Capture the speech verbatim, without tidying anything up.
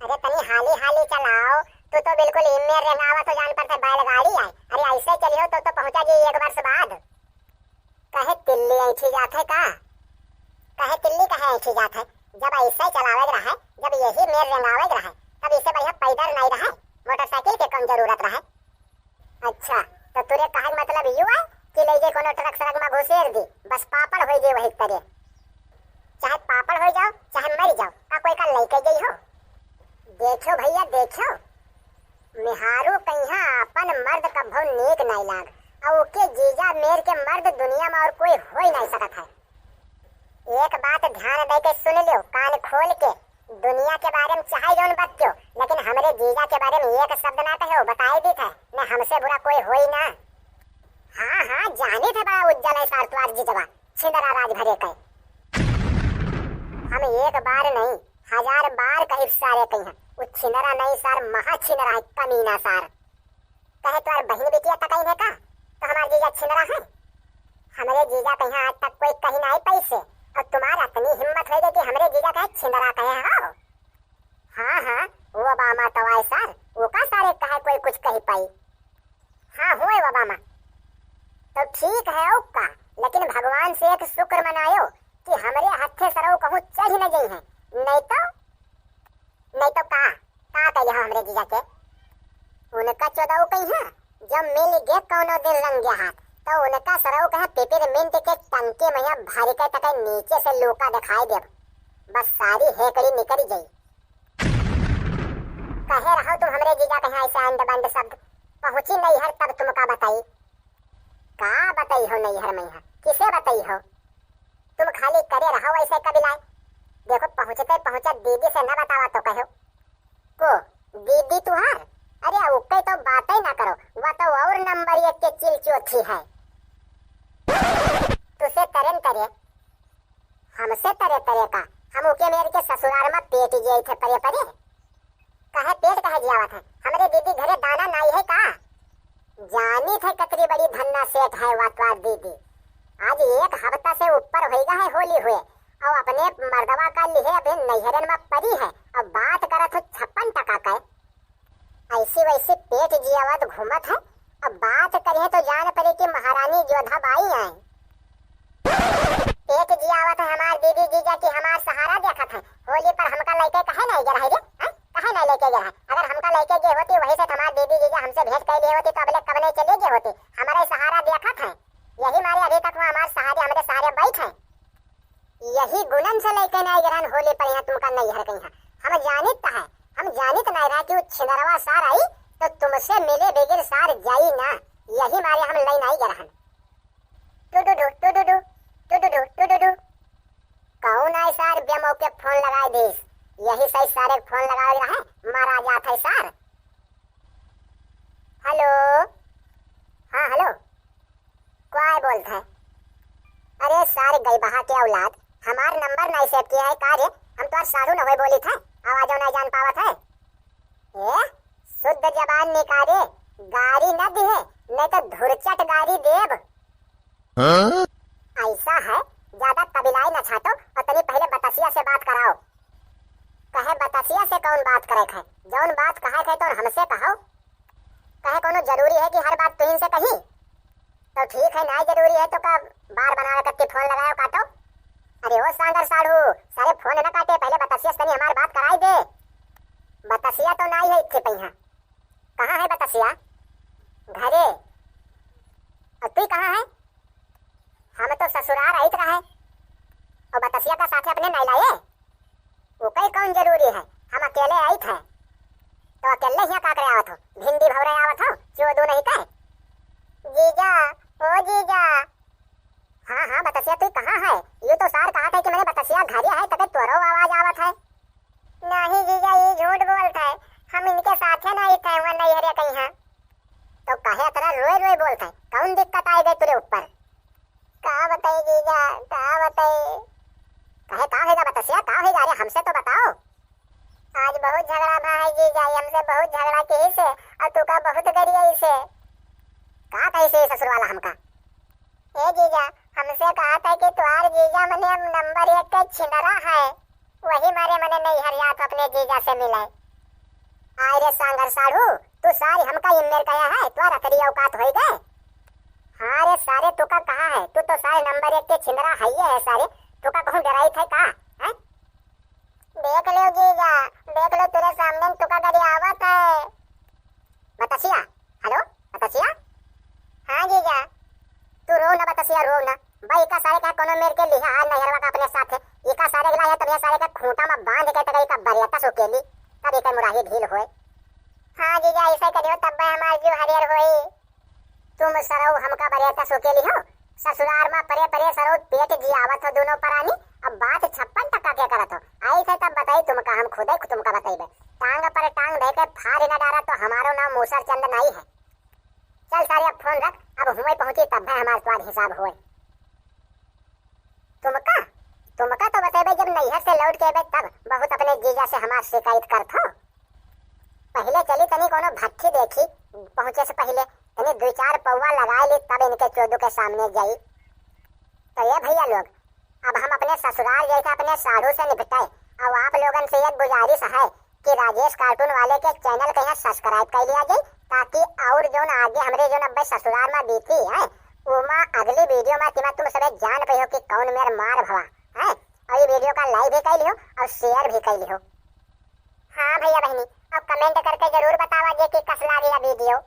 अरे तनी हाली हाली चलाओ, तू तो बिल्कुल इम्मे रेंगावत हो जान पर थे बैलगाड़ी आए। अरे ऐसे चलियो तो, तो पहुँचा जी एक वर्ष बाद। कहे तिल्ली ऐंठी जात है का? कहे तिल्ली कहे ऐंठी जात है? जब ऐसे चलावे के रहे, जब यही मेर रेंगावे के रहे, तब इसे बढ़िया पैदल नहीं रहे, मोटरसाइकिल के कौन जरूरत रहे? अच्छा, तो तुरे कहे के मतलब यू है कि ले जे कोनो ट्रक सड़क में घुसेर दी, बस पापड़ होई जे वही तरे। चाहे पापड़ होई जाओ, चाहे मर जाओ, का कोई का लेके गई हो? देखो भैया, देखो, मेहारू कहिया अपन मर्द कभो नीक नहीं लाग, और ओके जीजा मेर के मर्द दुनिया में और कोई हो ही नहीं सकत है। एक बात ध्यान दे के सुन लियो, कान खोल के, दुनिया के बारे में चाहे जौन बतियो, लेकिन हमरे जीजा के बारे में एक शब्द ना कहो, बताए दी थे, न हमसे बुरा कोई होई ना। हाँ, हाँ, जानी थे बड़ा उज्जल है सार तुहार जीजवा, छिंदरा राज भरे के। हम एक बार नहीं, हजार बार कही सारे कही, वो छिंदरा नहीं सार, महा छिंदरा है, कमीना सार। कहे तोर बहिन बिटिया तकई है का? तो हमार जीजा छिनरा है। हमरे जीजा कहिया आज तक कोई कही नाई पैसे, और तुम्हार अतनी हिम्मत होई गई कि हमरे जीजा कहे छिनरा कहे हो? हाँ, हाँ, वो बामा तवाए सार, वो का सारे कहे कोई कुछ कही पाई? हाँ, हुए वो बामा। तो ठीक है, और का, लेकिन भगवान से एक शुक्र मनायो कि हमरे हाथे सरऊ कहूँ चढ़ न गई है, नहीं तो नहीं तो का, का कही हो हमरे जीजा के? उनका चोदऊ कही है, जब मिल गए कौनो दिन रंगे हाथ, तो उनका सरऊ कहे पिपरमिंट के टंकी में यहाँ भर के तक नीचे से लूका दिखाई देब, बस सारी हेकड़ी निकल गई। कहे रहो तुम हमरे जीजा कहे ऐसे अंड बंड शब्द, पहुँची नैहर तब तुमका बताई। का बताई हो नैहर में यहाँ, किसे बताई हो? तुम खाली करे रहो ऐसे कबिलाए। देखो पहुँचते पहुँचत दीदी से न बतावा तो कहो। को दीदी तुहार? अरे उके तो बात ही ना करो, वह तो और नंबर एक के चिल चोथी है। तुसे तरे न तरे, हमसे तरे तरे का, हम उके मेर के ससुराल में पेट जिए थे परे परे। कहे पेट कहे जियावत है, हमरे दीदी घरे दाना नाई है का? जानी थे कतरी बड़ी धन्ना सेठ है वा तोर दीदी। आज एक हफ्ता से ऊपर होइगा है होली हुए, और अपने मर्दवा का लिहे अभी नैहरन में परी है, और बात करत हो छप्पन टका के। ऐसी वैसी पेट जियावत घूमत है, अब बात करिए तो जान पड़े कि महारानी जोधा बाई हैं। पेट जियावत है हमार दीदी जीजा की हमार सहारा देखत है। होली पर हमका लेके कहे नहीं गए रहे रे? हैं? कहे नहीं लेके गए रहे? अगर हमका लेके गए होती वही से हमार दीदी जीजा हमसे भेंट कर लिए होती तो अबले कब नहीं चले गए होती। हमारे सहारा देखत है, यही मारे अभी तक वो हमार सहारे, हमरे सहारे बैठ है। यही गुणन से लेके नहीं गए रहन होली पर यहाँ तुमका नहीं हर कहीं है। हम जानित तो है, हम जानित नहीं रहा कि वो छिंदरवा सार आई तो तुमसे मिले बगैर सार जाई ना। यही मारे हम ले नहीं गए रहन। टुडुडु, टुडुडु, टुडुडु, टुडुडु। कौन है सार बेमौके फोन लगाए दिस? यही सही सारे फोन लगाए रहे, मारा जात है सार। हेलो, हाँ हेलो, कौन बोलत है? अरे सार गई बहा के औलाद, हमार नंबर नहीं सेव किया है का रे? हम तो साढ़ू न होए बोली थे, आवाजो नहीं जान पावत है। ए, शुद्ध जबान निकाले, गारी न दिहे, नहीं तो धुरचट गारी देब। हाँ? ऐसा है, ज्यादा कबिलाई न छाटो और तनी पहले बतसिया से बात कराओ। कहे बतसिया से कौन बात करे है? जौन बात कहे है तो हमसे कहो। कहे कोनो जरूरी है कि हर बात तुहिन से कही? तो ठीक है, ना जरूरी है तो का बार बनावे कत्ती फोन लगाओ काटो। अरे ओ सांगर साढ़ू, सारे फोन न काटे, पहले बतसिया से तनी हमार बात कराई दे। बतसिया तो नाई है इत्थे पहिया। कहाँ है बतसिया? घरे। और तू कहाँ है? हम तो ससुराल आइत रहे। और बतसिया का साथे अपने नहीं लाए? ओके कौन जरूरी है? हम अकेले आइत है। तो अकेले हियाँ का करे आवत हो? भिंडी भौरे आवत हो? चोदू नहीं कहे। जीजा, ओ जीजा। हाँ, हाँ, बतसिया तू कहाँ है? यू तो सार कहा था कि मैंने बतसिया घरे है, तबे तोरो आवाज आवत है। नहीं जीजा, ये झूठ बोलत है, हम इनके साथे नहीं थे, वहाँ नहीं हरे कहीं हैं। तो काहे इतना रोए रोए बोलत है? कौन दिक्कत आई गई तेरे ऊपर? का बताई जीजा, का बताई? कहे का होगा बतसिया, का होगा? अरे हमसे तो बताओ। आज बहुत झगड़ा भा है जीजा, ये हमसे बहुत झगड़ा की से, और तू का बहुत गरिया से। का कही से ससुर वाला हमका? ए जीजा, हमसे कहा था कि तुहार जीजा मने नंबर एक के छिंदरा है, वही मारे मने नहीं हरिया तो अपने जीजा से मिले। आय रे सांगर साढ़ू, तू सारी हमका इम्मेर कहा है, तोर अतरी औकात होई गए। हाँ रे सारे, तू का कहा है, तू तो सारे नंबर एक के छिंदरा हइये है सारे, तू का कहूँ डराई थे का, हैं? देख लो जीजा, देख लो, तेरे सामने तू का गाड़ी आवत है। बतासिया, हेलो, बतासिया? हाँ जीजा। तू रो ना बतासिया, रो ना। भाई, इका सारे का कोनो मेर के लिहा आज नैहरवा का अपने साथ है। इका सारे गला है, तब ये सारे का खूंटा में बांध के तक इका बरियता सुकेली, तब इका मुराही ढील होए। हाँ जीजा, ऐसा करियो, तब हमार जीव हरियर होई। तुम सरऊ हमका बरियता सुकेली हो, ससुरार में परे परे सरऊ पेट जियावत हो दोनों परानी। अब बात छप्पन टक्का के करत हो, ऐसे तब बताई तुमका, हम खुदे तुमका बतइबे। टांग पर टांग धइ के फाड़ न डारा तो हमारो नाम मूसर चंद नाई है। चल सारे, अब फोन रख, अब हुए पहुंची तब है हमार स्वाद हिसाब होए। तुमका, तुमका तो बतेबे जब नैहर से लौट के अबे तब, बहुत अपने जीजा से हमार शिकायत करत हो। पहले चली तनी कोनो भट्ठी देखी, पहुंचे से पहले तनी दो चार पौवा लगा ली तब इनके चोदू के सामने जाई। तो ये भैया लोग, अब हम अपने ससुराल जाए थे अपने साढ़ू से निपटाए। अब आप लोगन से एक गुजारिश है कि राजेश कार्टून वाले के चैनल के यहाँ सब्सक्राइब कर लिया जाए, ताकि और जोन आगे हमरे जोन अब्बे ससुराल में बीती है, उमा अगली वीडियो में तिमा तुम सबे जान पाइहो कि कौन मेर मार भवा है। और ये वीडियो का लाइक भी कर लियो और शेयर भी कर लियो। हाँ भैया बहनी, अब कमेंट करके जरूर बतावा जे कि कस लागे या वीडियो।